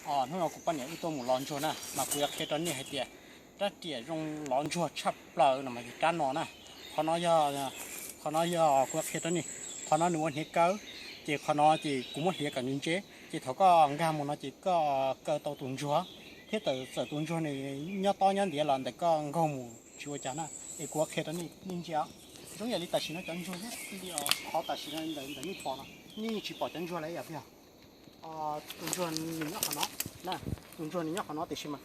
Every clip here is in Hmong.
Hnub no kuv poj niam wb tuaj mus lov ntsuag na, mas kuv yuav qhia rau nej hais tias rab riam zoo lov ntsuag tshaj plaws no mas yog rab no na. Qhov no yog, qhov no yog kuv yuav qhia rau nej, qhov no nws ua hniav kaw, ces qhov no ces kuv muab hliav kom ntse ntse, ces thaum koj nkag mus no ces koj kaw tau tus ntsuag, thiab txawm tus ntsuag nws nyob tob nyob ntiav los ntawm koj nkaug mus tsis ua cas na. Es kuv yuav qhia rau nej, nej ntsia, zoo yam li tam sim no cov ntsuag thiab li qhov tam sim no ntawm nej pom no, nej yeej tsis pom cov ntsuag lawm yom. Tus ntsuag nws nyob qhov no na, tus ntsuag nws nyob qhov no tiam sis mas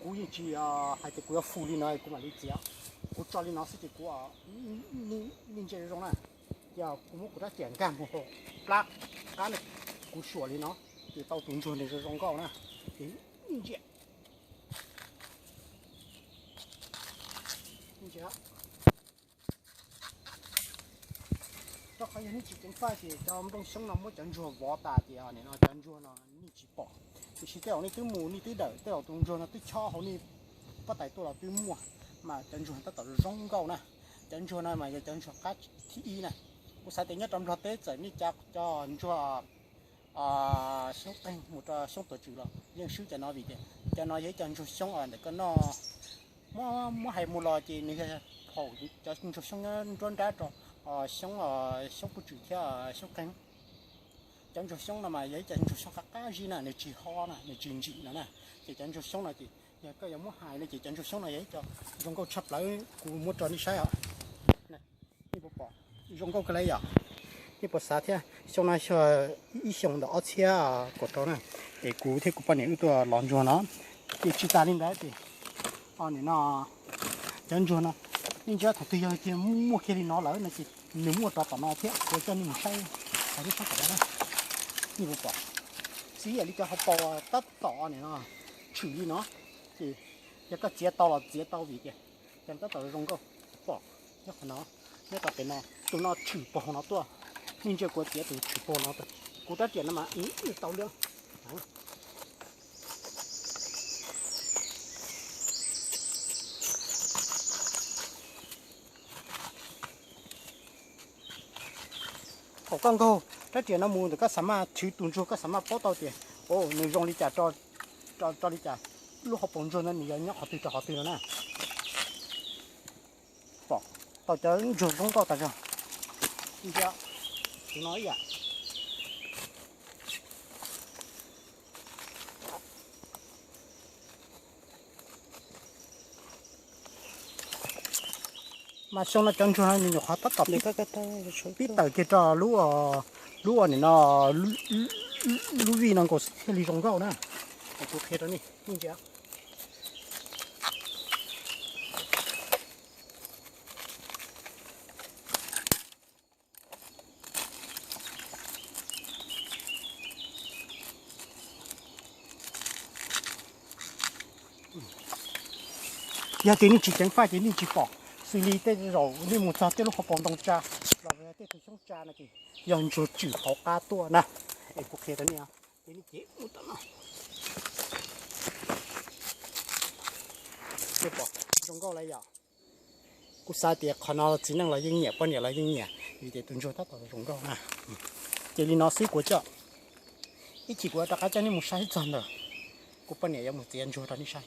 kuv yeej tsis hais tias kuv yuav fus li no kuv mam li txiav, kuv tso li no xwb ces kuv, nej ntsia zoo zoo na, ces kuv muab kuv rab riam nkag mus hauv plab qab na, kuv suam li no ces tau tus ntsuag nws zoo zoo nkauj na, ces nej ntsia, nej ntsia. Rau qhov yog nej tsis ceev faj ces cov nplooj xyoob no muab cov ntsuag vov tas ces nim no cov ntsuag no nej tsis pom. Tiam sis tej zaum nej twb mus nej twb dawm tej zaum tus ntsuag no twb chob hauv nej pob tais tuaj los twb muaj, mas cov ntsuag tab tom zoo nkauj na. Cov ntsuag no mas yog cov ntsuag qab thib ib na. Kuv xav tias nyob rau Nplog teb txawm nej cav cov ntsuag xyoob qeeg mus rau xyoob tuam tswm los yeej swb cov no vim tias cov no yog ib co ntsuag xyoob ntawm koj noj. Muab, muab hais mus los ces nws yog phaum cov ntsuag xyoob nruab nrab rau xyoob, xyoob puj tswm thiab xyoob qeeg. Cov ntsuag xyoob no mas yog ib co ntsuag xyoob qab qab zib na, nws tsis ho na, nws tsis ntsim no na. Ces cov ntsuag xyoob no ces yog koj yuav muab hais no ces cov ntsuag xyoob no yog ib co zoo nkauj tshaj plaws kuv muab rau nej saib os. Nej puas pom zoo nkauj kawg li yom? Nej puas xav thiab? Xyoo no yog ib xyoo ntawm ob txhiab kaum rau na, es kuv thiab kuv poj niam wb tuaj lov ntsuag no, ces tsis tas li ntawd ces nim no cov ntsuag no, nej ntsia thaum twg yog tias muaj kiag li no lawm no ces nws muaj rov tom no thiab, kuv coj nej mus saib, qhov nej saib tom no na. Nej puas pom, xws yam li cov hauv paus tab tom nim no tshwm li no, ces yog koj txiav tau los txiav tau vim tias cov tab tom zoo nkauj. Pom nyob qhov no, nyob rau pem no, tus no tshwm pog no tuaj, nej ntsia kuv txiav tus tshwm pog no, kuv rab riam no mas tau li. Thaum koj nkaug rab riam no mus ntawm koj xav maj tshwv tus ntsuag koj xav maj paub tau tias nws zoo li cas, rau li cas, lub hauv paus ntsuag no nws yog nyob qhov twg rau qhov twg no na. Pom tau cov ntsuag zoo nkauj tas zog. Ntsia, tus no ib yam. Mas xyoo no cov ntsuag no nws nyuam qhuav tab tom pib tawm kiag rau lub, lub ua nim no, lub vij no nkaus xwb thiaj li zoo nkauj na. Kuv qhia rau nej, nej ntsia. Yog tias nej tsis ceev faj ces nej tsis pom, xws li tej zaum nej mus txog tej lub hauv paus ntoo tsa los tej tus xyoob tsa no ces yog ntsuag tswm hauv qab tuaj na. Es kuv qhia rau nej, ces nej cev mus tom no, nej pom zoo nkauj lawm yom. Kuv xav tias qhov no txiv neej los yeej nyiam, poj niam los yeej nyiam vim tias tus ntsuag tab tom zoo nkauj na. Ces li no xwb kuv coj, ib chim kuv rov qab coj nej mus saib txog ntawm kuv poj niam yuav mus txiav ntsuag rau nej saib.